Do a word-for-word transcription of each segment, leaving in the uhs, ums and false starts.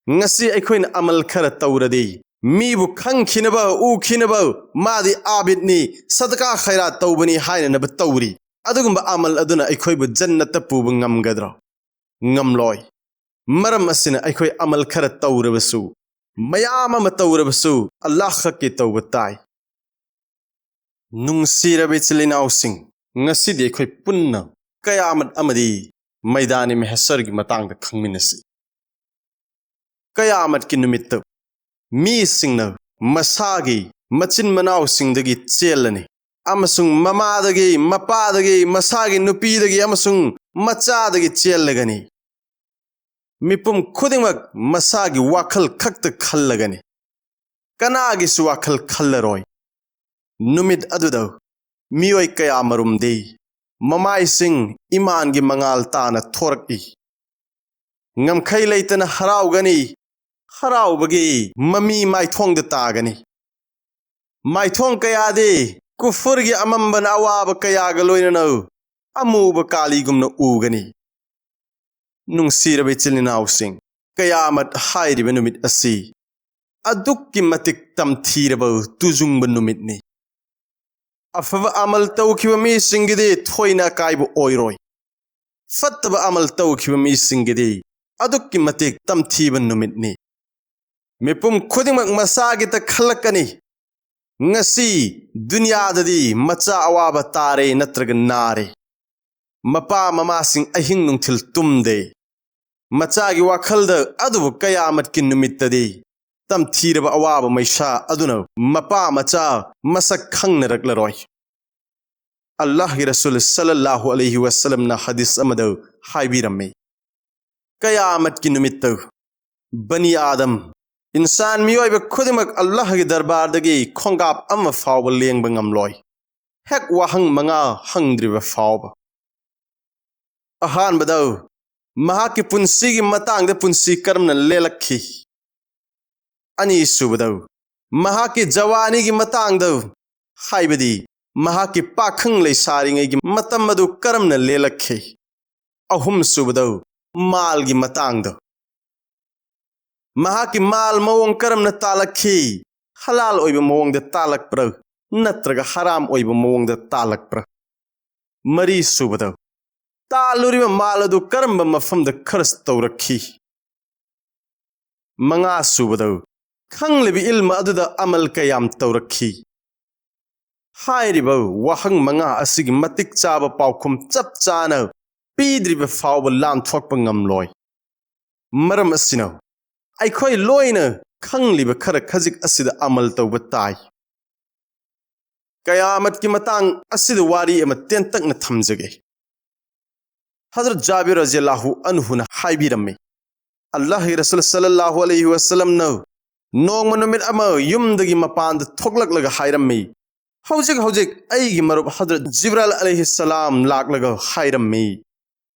ꯉꯁꯤ ꯑꯩꯈꯣꯏꯅ ꯑꯃꯜ ꯈꯔ ꯇꯧꯔꯗꯤ, ꯃꯤꯕꯨ ꯈꯪꯈꯤꯅꯕ, ꯎꯈꯤꯅꯕ, "ꯃꯥꯗꯤ ꯑꯥꯕꯤꯗꯅꯤ, ꯁꯗꯀꯥ ꯈꯩꯔꯥꯠ ꯇꯧꯕꯅꯤ" ꯍꯥꯏꯅꯅꯕ ꯇꯧꯔꯤ꯫ ꯑꯗꯨꯒꯨꯝꯕ ꯑꯃꯜ ꯑꯗꯨꯅ ꯑꯩꯈꯣꯏꯕꯨ ꯖꯟꯅꯠꯇ ꯄꯨꯕ ꯉꯝꯒꯗ꯭ꯔꯣ? ꯉꯝꯂꯣꯏ꯫ ꯃꯔꯝ ꯑꯁꯤꯅ ꯑꯩꯈꯣꯏ ꯑꯃꯜ ꯈꯔ ꯇꯧꯔꯕꯁꯨ, ꯃꯌꯥꯝ ꯑꯃ ꯇꯧꯔꯕꯁꯨ, ꯑꯜꯂꯥꯍ ꯈꯛꯀꯤ ꯇꯧꯕ ꯇꯥꯏ꯫ ꯅꯨꯡꯁꯤꯔꯕ ꯏꯆꯤꯜ ꯏꯅꯥꯎꯁꯤꯡ, ꯉꯁꯤꯗꯤ ꯑꯩꯈꯣꯏ ꯄꯨꯟꯅ ꯀꯌꯥꯃꯠ ꯑꯃꯗꯤ ꯃꯩꯗꯥꯅꯤ ꯃꯦꯍꯁꯔꯒꯤ ꯃꯇꯥꯡꯗ ꯈꯪꯃꯤꯟꯅꯁꯤ꯫ ꯀꯌꯥꯃꯠꯀꯤ ꯅꯨꯃꯤꯠꯇ ꯃꯤꯁꯤꯡꯅ ꯃꯁꯥꯒꯤ ꯃꯆꯤꯟ ꯃꯅꯥꯎꯁꯤꯡꯗꯒꯤ ꯆꯦꯜꯂꯅꯤ, ꯑꯃꯁꯨꯡ ꯃꯃꯥꯗꯒꯤ, ꯃꯄꯥꯗꯒꯤ, ꯃꯁꯥꯒꯤ ꯅꯨꯄꯤꯗꯒꯤ ꯑꯃꯁꯨꯡ ꯃꯆꯥꯗꯒꯤ ꯆꯦꯜꯂꯒꯅꯤ꯫ ꯃꯤꯄꯨꯝ ꯈꯨꯗꯤꯡꯃꯛ ꯃꯁꯥꯒꯤ ꯋꯥꯈꯜ ꯈꯛꯇ ꯈꯜꯂꯒꯅꯤ꯫ ꯀꯅꯥꯒꯤꯁꯨ ꯋꯥꯈꯜ ꯈꯜꯂꯔꯣꯏ꯫ ꯅꯨꯃꯤꯠ ꯑꯗꯨꯗ ꯃꯤꯑꯣꯏ ꯀꯌꯥ ꯃꯔꯨꯝꯗꯤ ꯃꯃꯥꯏꯁꯤꯡ ꯏꯃꯥꯟꯒꯤ ꯃꯉꯥꯜ ꯇꯥꯅ ꯊꯣꯔꯛꯏ꯫ ꯉꯝꯈꯩ ꯂꯩꯇꯅ ꯍꯔꯥꯎꯒꯅꯤ꯫ ꯍꯔꯥꯎꯕꯒꯤ ꯃꯃꯤ ꯃꯥꯏꯊꯣꯡꯗ ꯇꯥꯒꯅꯤ꯫ ꯃꯥꯏꯊꯣꯡ ꯀꯌꯥꯗꯤ ꯀꯨꯐꯨꯔꯒꯤ ꯑꯃꯝꯕꯅ ꯑꯋꯥꯕ ꯀꯌꯥꯒ ꯂꯣꯏꯅꯅ ꯑꯃꯨꯕ ꯀꯥꯂꯤꯒꯨꯝꯅ ꯎꯒꯅꯤ꯫ ꯅꯨꯡꯁꯤꯔꯕ ꯏꯆꯤꯜ ꯏꯅꯥꯎꯁꯤꯡ, ꯀꯌꯥꯃꯠ ꯍꯥꯏꯔꯤꯕ ꯅꯨꯃꯤꯠ ꯑꯁꯤ ꯑꯗꯨꯛꯀꯤ ꯃꯇꯤꯛ ꯇꯝꯊꯤꯔꯕ ꯇꯨꯖꯨꯡꯕ ꯅꯨꯃꯤꯠꯅꯤ꯫ ꯑꯐꯕ ꯑꯃꯜ ꯇꯧꯈꯤꯕ ꯃꯤꯁꯤꯡꯒꯤꯗꯤ ꯊꯣꯏꯅ ꯑꯀꯥꯏꯕ ꯑꯣꯏꯔꯣꯏ꯫ ꯐꯠꯇꯕ ꯑꯃꯜ ꯇꯧꯈꯤꯕ ꯃꯤꯁꯤꯡꯒꯤꯗꯤ ꯑꯗꯨꯛꯀꯤ ꯃꯇꯤꯛ ꯇꯝꯊꯤꯕ ꯅꯨꯃꯤꯠꯅꯤ꯫ ꯃꯤꯄꯨꯝ ꯈꯨꯗꯤꯡꯃꯛ ꯃꯁꯥꯒꯤꯇ ꯈꯜꯂꯛꯀꯅꯤ꯫ ꯉꯁꯤ ꯗꯨꯅꯤꯌꯥꯗꯗꯤ ꯃꯆꯥ ꯑꯋꯥꯕ ꯇꯥꯔꯦ ꯅꯠꯇ꯭ꯔꯒ ꯅꯥꯔꯦ, ꯃꯄꯥ ꯃꯃꯥꯁꯤꯡ ꯑꯍꯤꯡ ꯅꯨꯡꯊꯤꯜ ꯇꯨꯝꯗꯦ꯫ ꯃꯆꯥꯒꯤ ꯋꯥꯈꯜꯗ꯫ ꯑꯗꯨꯕꯨ ꯀꯌꯥꯃꯠꯀꯤ ꯅꯨꯃꯤꯠꯇꯗꯤ ꯇꯝꯊꯤꯔꯕ ꯑꯋꯥꯕ ꯃꯩꯁꯥ ꯑꯗꯨꯅ ꯃꯄꯥ ꯃꯆꯥ ꯃꯁꯛ ꯈꯪꯅꯔꯛꯂꯔꯣꯏ꯫ ꯑꯜꯂꯥꯍꯒꯤ ꯔꯁꯨꯜ ꯁꯜꯂꯜꯂꯥꯍꯨ ꯑꯂꯩꯍꯤ ꯋꯁꯜꯂꯝꯅ ꯍꯗꯤꯁ ꯑꯃꯗ ꯍꯥꯏꯕꯤꯔꯝꯃꯤ, ꯀꯌꯥꯃꯠꯀꯤ ꯅꯨꯃꯤꯠꯇ ꯕꯅꯤ ꯑꯥꯗꯝ, ꯏꯟꯁꯥꯟ ꯃꯤꯑꯣꯏꯕ ꯈꯨꯗꯤꯡꯃꯛ ꯑꯜꯂꯥꯍꯒꯤ ꯗꯔꯕꯥꯔꯗꯒꯤ ꯈꯣꯡꯒꯥꯞ ꯑꯃ ꯐꯥꯎꯕ ꯂꯦꯡꯕ ꯉꯝꯂꯣꯏ, ꯍꯦꯛ ꯋꯥꯍꯪ ꯃꯉꯥ ꯍꯪꯗ꯭ꯔꯤꯕ ꯐꯥꯎꯕ꯫ ꯑꯍꯥꯟꯕꯗ, ꯃꯍꯥꯛꯀꯤ ꯄꯨꯟꯁꯤꯒꯤ ꯃꯇꯥꯡꯗ ꯄꯨꯟꯁꯤ ꯀꯔꯝꯅ ꯂꯦꯜꯂꯛꯈꯤ? ꯑꯅꯤꯁꯨꯕꯗ, ꯃꯍꯥꯛꯀꯤ ꯖꯋꯥꯅꯤꯒꯤ ꯃꯇꯥꯡꯗ, ꯍꯥꯏꯕꯗꯤ ꯃꯍꯥꯛꯀꯤ ꯄꯥꯈꯪ ꯂꯩꯁꯥꯔꯤꯉꯩꯒꯤ ꯃꯇꯝ ꯑꯗꯨ ꯀꯔꯝꯅ ꯂꯦꯜꯂꯛꯈꯤ? ꯑꯍꯨꯝꯁꯨꯕꯗ, ꯃꯥꯜꯒꯤ ꯃꯇꯥꯡꯗ꯫ ꯃꯍꯥꯛꯀꯤ ꯃꯥꯜ ꯃꯑꯣꯡ ꯀꯔꯝꯅ ꯇꯥꯜꯂꯛꯈꯤ? ꯍꯂꯥꯜ ꯑꯣꯏꯕ ꯃꯑꯣꯡꯗ ꯇꯥꯜꯂꯛꯄ꯭ꯔꯥ, ꯅꯠꯇ꯭ꯔꯒ ꯍꯔꯥꯝ ꯑꯣꯏꯕ ꯃꯑꯣꯡꯗ ꯇꯥꯜꯂꯛꯄ꯭ꯔꯥ? ꯃꯔꯤ ꯁꯨꯕꯗ, ꯇꯥꯜꯂꯨꯔꯤꯕ ꯃꯥꯜ ꯑꯗꯨ ꯀꯔꯝꯕ ꯃꯐꯝꯗ ꯈꯔꯆ ꯇꯧꯔꯛꯈꯤ? ꯃꯉꯥ ꯁꯨꯕꯗ, ꯈꯪꯂꯤꯕ ꯏꯜꯃ ꯑꯗꯨꯗ ꯑꯃꯜ ꯀꯌꯥꯝ ꯇꯧꯔꯛꯈꯤ? ꯍꯥꯏꯔꯤꯕ ꯋꯥꯍꯪ ꯃꯉꯥ ꯑꯁꯤꯒꯤ ꯃꯇꯤꯛ ꯆꯥꯕ ꯄꯥꯎꯈꯨꯝ ꯆꯞ ꯆꯥꯅ ꯄꯤꯗ꯭ꯔꯤꯕ ꯐꯥꯎꯕ ꯂꯥꯟꯊꯣꯛꯄ ꯉꯝꯂꯣꯏ꯫ ꯃꯔꯝ ꯑꯁꯤꯅ, ꯑꯩꯈꯣꯏ ꯂꯣꯏꯅ ꯈꯪꯂꯤꯕ ꯈꯔ ꯈꯖꯤꯛ ꯑꯁꯤꯗ ꯑꯃꯜ ꯇꯧꯕ ꯇꯥꯏ꯫ ꯀꯌꯥꯃꯠꯀꯤ ꯃꯇꯥꯡ ꯑꯁꯤꯗ ꯋꯥꯔꯤ ꯑꯃ ꯇꯦꯟꯇꯛꯅ ꯊꯝꯖꯒꯦ꯫ ꯍꯖꯔꯠ ꯖꯥꯕꯤꯔ ꯔꯖꯤꯌꯜꯂꯥꯍꯨ ꯑꯟꯍꯨꯅ ꯍꯥꯏꯕꯤꯔꯝꯃꯤ, ꯑꯜꯂꯥꯍꯒꯤ ꯔꯁꯨꯜ ꯁꯜꯂꯜꯂꯥꯍꯨ ꯑꯂꯩꯍꯤ ꯋꯁꯜꯂꯝꯅ ꯅꯣꯡꯃ ꯅꯨꯃꯤꯠ ꯑꯃ ꯌꯨꯝꯗꯒꯤ ꯃꯄꯥꯟꯗ ꯊꯣꯛꯂꯛꯂꯒ ꯍꯥꯏꯔꯝꯃꯤ, "ꯍꯧꯖꯤꯛ ꯍꯧꯖꯤꯛ ꯑꯩꯒꯤ ꯃꯔꯨꯞ ꯍꯖꯔꯠ ꯖꯤꯕ꯭ꯔꯥꯏꯜ ꯑꯂꯩꯍꯤ ꯁꯂꯥꯝ ꯂꯥꯛꯂꯒ ꯍꯥꯏꯔꯝꯃꯤ,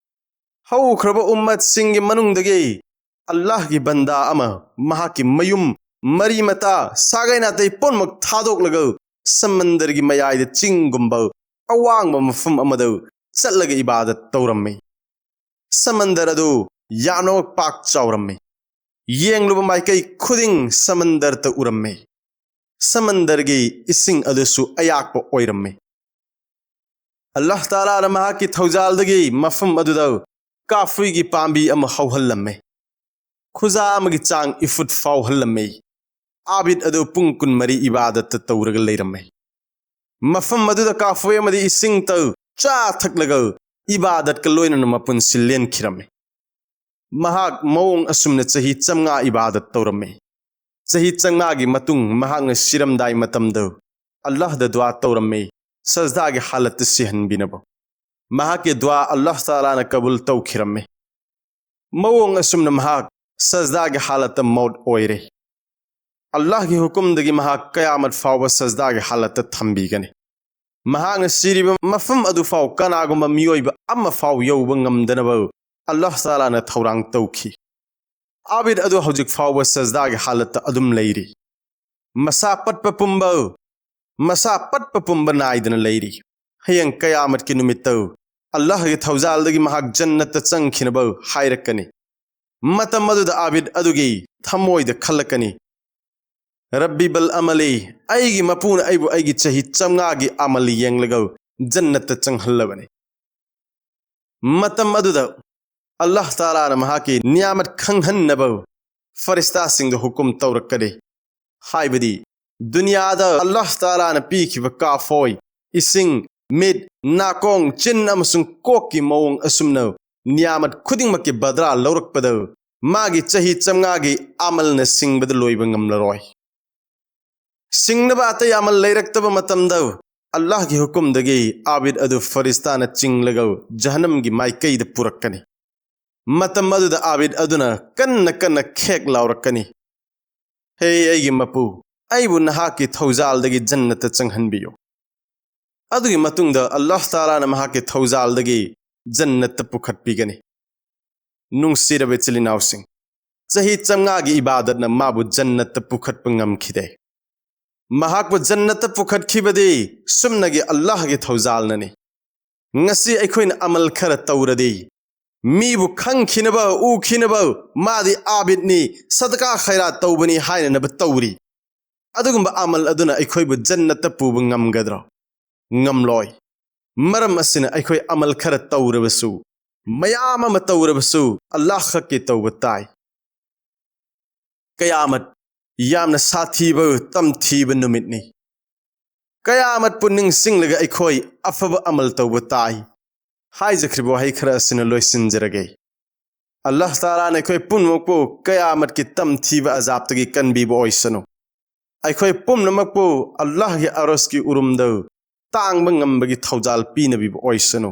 ꯍꯧꯈ꯭ꯔꯕ ꯎꯝꯃꯠꯁꯤꯡꯒꯤ ꯃꯅꯨꯡꯗꯒꯤ ꯑꯜꯂꯥꯍꯒꯤ ꯕꯟꯗꯥ ꯑꯃ ꯃꯍꯥꯛꯀꯤ ꯃꯌꯨꯝ, ꯃꯔꯤ ꯃꯇꯥ, ꯁꯥꯒꯩ ꯅꯥꯇꯩ ꯄꯨꯝꯅꯃꯛ ꯊꯥꯗꯣꯛꯂꯒ ꯁꯃꯟꯗꯔꯒꯤ ꯃꯌꯥꯏꯗ ꯆꯤꯡꯒꯨꯝꯕ ꯑꯋꯥꯡꯕ ꯃꯐꯝ ꯑꯃꯗ ꯆꯠꯂꯒ ꯏꯕꯥꯗꯠ ꯇꯧꯔꯝꯃꯤ꯫ ꯁꯃꯟꯗꯔ ꯑꯗꯨ ꯌꯥꯝꯅꯃꯛ ꯄꯥꯛ ꯆꯥꯎꯔꯝꯃꯤ꯫ ꯌꯦꯡꯂꯨꯕ ꯃꯥꯏꯀꯩ ꯈꯨꯗꯤꯡ ꯁꯃꯟꯗꯔꯇ ꯎꯔꯝꯃꯤ꯫ ꯁꯃꯟꯗꯔꯒꯤ ꯏꯁꯤꯡ ꯑꯗꯨꯁꯨ ꯑꯌꯥꯛꯄ ꯑꯣꯏꯔꯝꯃꯤ꯫ ꯑꯜꯂꯥꯍ ꯇꯥꯂꯥꯅ ꯃꯍꯥꯛꯀꯤ ꯊꯧꯖꯥꯜꯗꯒꯤ ꯃꯐꯝ ꯑꯗꯨꯗ ꯀꯥꯐꯨꯏꯒꯤ ꯄꯥꯝꯕꯤ ꯑꯃ ꯍꯧꯍꯜꯂꯝꯃꯤ꯫ ꯈꯨꯖꯥ ꯑꯃꯒꯤ ꯆꯥꯡ ꯏꯐꯨꯠ ꯐꯥꯎꯍꯜꯂꯝꯃꯤ꯫ ꯑꯥꯕꯤꯗ ꯑꯗꯨ ꯄꯨꯡ ꯀꯨꯟꯃꯔꯤ ꯏꯕꯥꯗꯠꯇ ꯇꯧꯔꯒ ꯂꯩꯔꯝꯃꯤ꯫ ꯃꯐꯝ ꯑꯗꯨꯗ ꯀꯥꯐꯨꯏ ꯑꯃꯗꯤ ꯏꯁꯤꯡ ꯇꯧ ꯆꯥ ꯊꯛꯂꯒ ꯏꯕꯥꯗꯠꯀ ꯂꯣꯏꯅꯅ ꯃꯄꯨꯟꯁꯤ ꯂꯦꯟꯈꯤꯔꯝꯃꯤ꯫ ꯃꯍꯥꯛ ꯃꯑꯣꯡ ꯑꯁꯨꯝꯅ ꯆꯍꯤ ꯆꯥꯝꯃꯉꯥ ꯏꯕꯥꯗꯠ ꯇꯧꯔꯝꯃꯤ꯫ ꯆꯍꯤ ꯆꯥꯝꯃꯉꯥꯒꯤ ꯃꯇꯨꯡ ꯃꯍꯥꯛꯅ ꯁꯤꯔꯝꯗꯥꯏ ꯃꯇꯝꯗ ꯑꯜꯂꯥꯍꯗ ꯗꯨꯋꯥ ꯇꯧꯔꯝꯃꯤ, ꯁꯖꯗꯥꯒꯤ ꯍꯥꯂꯠꯇ ꯁꯤꯍꯟꯕꯤꯅꯕ꯫ ꯃꯍꯥꯛꯀꯤ ꯗꯨꯋꯥ ꯑꯜꯂꯥꯍ ꯇꯥꯂꯥꯅ ꯀꯕꯨꯜ ꯇꯧꯈꯤꯔꯝꯃꯤ꯫ ꯃꯑꯣꯡ ꯑꯁꯨꯝꯅ ꯃꯍꯥꯛ ꯁꯖꯗꯥꯒꯤ ꯍꯥꯂꯠꯇ ꯃꯧꯠ ꯑꯣꯏꯔꯦ꯫ ꯑꯜꯂꯥꯍꯒꯤ ꯍꯨꯀꯨꯝꯗꯒꯤ ꯃꯍꯥꯛ ꯀꯌꯥꯃꯠ ꯐꯥꯎꯕ ꯁꯖꯗꯥꯒꯤ ꯍꯥꯂꯠꯇ ꯊꯝꯕꯤꯒꯅꯤ꯫ ꯃꯍꯥꯛꯅ ꯁꯤꯔꯤꯕ ꯃꯐꯝ ꯑꯗꯨꯐꯥꯎ ꯀꯅꯥꯒꯨꯝꯕ ꯃꯤꯑꯣꯏꯕ ꯑꯃ ꯐꯥꯎ ꯌꯧꯕ ꯉꯝꯗꯅꯕ ꯑꯜꯂꯥꯍ ꯇꯥꯂꯥꯅ ꯊꯧꯔꯥꯡ ꯇꯧꯈꯤ꯫ ꯑꯥꯕꯤꯗ ꯑꯗꯨ ꯍꯧꯖꯤꯛ ꯐꯥꯎꯕ ꯁꯖꯗꯥꯒꯤ ꯍꯥꯂꯠꯇ ꯑꯗꯨꯝ ꯂꯩꯔꯤ꯫ ꯃꯁꯥ ꯄꯠꯄ ꯄꯨꯝꯕ, ꯃꯁꯥ ꯄꯠꯄ ꯄꯨꯝꯕ ꯅꯥꯏꯗꯅ ꯂꯩꯔꯤ꯫ ꯍꯌꯦꯡ ꯀꯌꯥꯃꯠꯀꯤ ꯅꯨꯃꯤꯠꯇ ꯑꯜꯂꯥꯍꯒꯤ ꯊꯧꯖꯥꯜꯗꯒꯤ ꯃꯍꯥꯛ ꯖꯟꯅꯠꯇ ꯆꯪꯈꯤꯅꯕ ꯍꯥꯏꯔꯛꯀꯅꯤ꯫ ꯃꯇꯝ ꯑꯗꯨꯗ ꯑꯥꯕꯤꯗ ꯑꯗꯨꯒꯤ ꯊꯃꯣꯏꯗ ꯈꯜꯂꯛꯀꯅꯤ, "ꯔꯕꯤꯕꯜ ꯑꯃꯂꯤ, ꯑꯩꯒꯤ ꯃꯄꯨꯅ ꯑꯩꯕꯨ ꯑꯩꯒꯤ ꯆꯍꯤ ꯆꯥꯝꯃꯉꯥꯒꯤ ꯑꯃꯜ ꯌꯦꯡꯂꯒ ꯖꯟꯅꯠꯇ ꯆꯪꯍꯜꯂꯕꯅꯤ"꯫ ꯃꯇꯝ ꯑꯗꯨꯗ ꯑꯜꯂꯥꯍ ꯇꯥꯂꯥꯅ ꯃꯍꯥꯛꯀꯤ ꯅꯤꯌꯥꯃꯠ ꯈꯪꯍꯟꯅꯕ ꯐꯔꯤꯁꯇꯥꯁꯤꯡꯗ ꯍꯨꯀꯨꯝ ꯇꯧꯔꯛꯀꯅꯤ꯫ ꯍꯥꯏꯕꯗꯤ, ꯗꯨꯅꯤꯌꯥꯗ ꯑꯜꯂꯥꯍ ꯇꯥꯂꯥꯅ ꯄꯤꯈꯤꯕ ꯀꯥꯐꯣꯏ, ꯏꯁꯤꯡ, ꯃꯤꯠ, ꯅꯥꯀꯣꯡ, ꯆꯤꯟ ꯑꯃꯁꯨꯡ ꯀꯣꯛꯀꯤ ꯃꯑꯣꯡ ꯑꯁꯨꯝꯅ ꯅꯤꯌꯥꯃꯠ ꯈꯨꯗꯤꯡꯃꯛꯀꯤ ꯕꯗ꯭ꯔꯥ ꯂꯧꯔꯛꯄꯗ ꯃꯥꯒꯤ ꯆꯍꯤ ꯆꯥꯝꯃꯉꯥꯒꯤ ꯑꯃꯜꯅ ꯁꯤꯡꯕꯗ ꯂꯣꯏꯕ ꯉꯝꯂꯔꯣꯏ꯫ ꯁꯤꯡꯅꯕ ꯑꯇꯩ ꯑꯃꯜ ꯂꯩꯔꯛꯇꯕ ꯃꯇꯝꯗ ꯑꯜꯂꯥꯍꯒꯤ ꯍꯨꯀꯨꯝꯗꯒꯤ ꯑꯥꯕꯤꯗ ꯑꯗꯨ ꯐꯔꯤꯁꯇꯥꯅ ꯆꯤꯡꯂꯒ ꯖꯍꯅꯝꯒꯤ ꯃꯥꯏꯀꯩꯗ ꯄꯨꯔꯛꯀꯅꯤ꯫ ꯃꯇꯝ ꯑꯗꯨꯗ ꯑꯥꯕꯤꯗ ꯑꯗꯨꯅ ꯀꯟꯅ ꯀꯟꯅ ꯈꯦꯛ ꯂꯥꯎꯔꯛꯀꯅꯤ, "ꯍꯦ ꯑꯩꯒꯤ ꯃꯄꯨ, ꯑꯩꯕꯨ ꯅꯍꯥꯛꯀꯤ ꯊꯧꯖꯥꯜꯗꯒꯤ ꯖꯟꯅꯠꯇ ꯆꯪꯍꯟꯕꯤꯌꯨ"꯫ ꯑꯗꯨꯒꯤ ꯃꯇꯨꯡꯗ ꯑꯜꯂꯥꯍ ꯇꯥꯂꯥꯅ ꯃꯍꯥꯛꯀꯤ ꯊꯧꯖꯥꯜꯗꯒꯤ ꯖꯟꯅꯠꯇ ꯄꯨꯈꯠꯄꯤꯒꯅꯤ꯫ ꯅꯨꯡꯁꯤꯔꯕ ꯏꯆꯤꯜ ꯏꯅꯥꯎꯁꯤꯡ, ꯆꯍꯤ ꯆꯥꯝꯃꯉꯥꯒꯤ ꯏꯕꯥꯗꯠꯅ ꯃꯥꯕꯨ ꯖꯟꯅꯠꯇ ꯄꯨꯈꯠꯄ ꯉꯝꯈꯤꯗꯦ꯫ ꯃꯍꯥꯛꯄꯨ ꯖꯟꯅꯠꯇ ꯄꯨꯈꯠꯈꯤꯕꯗꯤ ꯁꯨꯞꯅꯒꯤ ꯑꯜꯂꯥꯍꯒꯤ ꯊꯧꯖꯥꯜꯅꯅꯤ꯫ ꯉꯁꯤ ꯑꯩꯈꯣꯏꯅ ꯑꯃꯜ ꯈꯔ ꯇꯧꯔꯗꯤ, ꯃꯤꯕꯨ ꯈꯪꯈꯤꯅꯕ, ꯎꯈꯤꯅꯕ, "ꯃꯥꯗꯤ ꯑꯥꯕꯤꯗꯅꯤ, ꯁꯗꯀꯥ ꯈꯩꯔꯥꯠ ꯇꯧꯕꯅꯤ" ꯍꯥꯏꯅꯅꯕ ꯇꯧꯔꯤ꯫ ꯑꯗꯨꯒꯨꯝꯕ ꯑꯃꯜ ꯑꯗꯨꯅ ꯑꯩꯈꯣꯏꯕꯨ ꯖꯟꯅꯠꯇ ꯄꯨꯕ ꯉꯝꯒꯗ꯭ꯔꯣ? ꯉꯝꯂꯣꯏ꯫ ꯃꯔꯝ ꯑꯁꯤꯅ ꯑꯩꯈꯣꯏ ꯑꯃꯜ ꯈꯔ ꯇꯧꯔꯕꯁꯨ, ꯃꯌꯥꯝ ꯑꯃ ꯇꯧꯔꯕꯁꯨ, ꯑꯜꯂꯥꯍ ꯈꯛꯀꯤ ꯇꯧꯕ ꯇꯥꯏ꯫ ꯀꯌꯥꯃꯠ ꯌꯥꯝꯅ ꯁꯥꯊꯤꯕ, ꯇꯝꯊꯤꯕ ꯅꯨꯃꯤꯠꯅꯤ꯫ ꯀꯌꯥꯃꯠꯄꯨ ꯅꯤꯡꯁꯤꯡꯂꯒ ꯑꯩꯈꯣꯏ ꯑꯐꯕ ꯑꯃꯜ ꯇꯧꯕ ꯇꯥꯏ꯫ ꯍꯥꯏꯖꯈ꯭ꯔꯤꯕ ꯋꯥꯍꯩ ꯈꯔ ꯑꯁꯤꯅ ꯂꯣꯏꯁꯤꯟꯖꯔꯒꯦ꯫ ꯑꯜꯂꯥꯍ ꯇꯥꯂꯥꯅ ꯑꯩꯈꯣꯏ ꯄꯨꯝꯅꯃꯛꯄꯨ ꯀꯌꯥꯃꯠꯀꯤ ꯇꯝꯊꯤꯕ ꯑꯖꯥꯕꯇꯒꯤ ꯀꯟꯕꯤꯕ ꯑꯣꯏꯁꯅꯨ꯫ ꯑꯩꯈꯣꯏ ꯄꯨꯝꯅꯃꯛꯄꯨ ꯑꯜꯂꯥꯍꯒꯤ ꯑꯔꯁꯀꯤ ꯎꯔꯨꯝꯗ ꯇꯥꯡꯕ ꯉꯝꯕꯒꯤ ꯊꯧꯖꯥꯜ ꯄꯤꯅꯕꯤꯕ ꯑꯣꯏꯁꯅꯨ꯫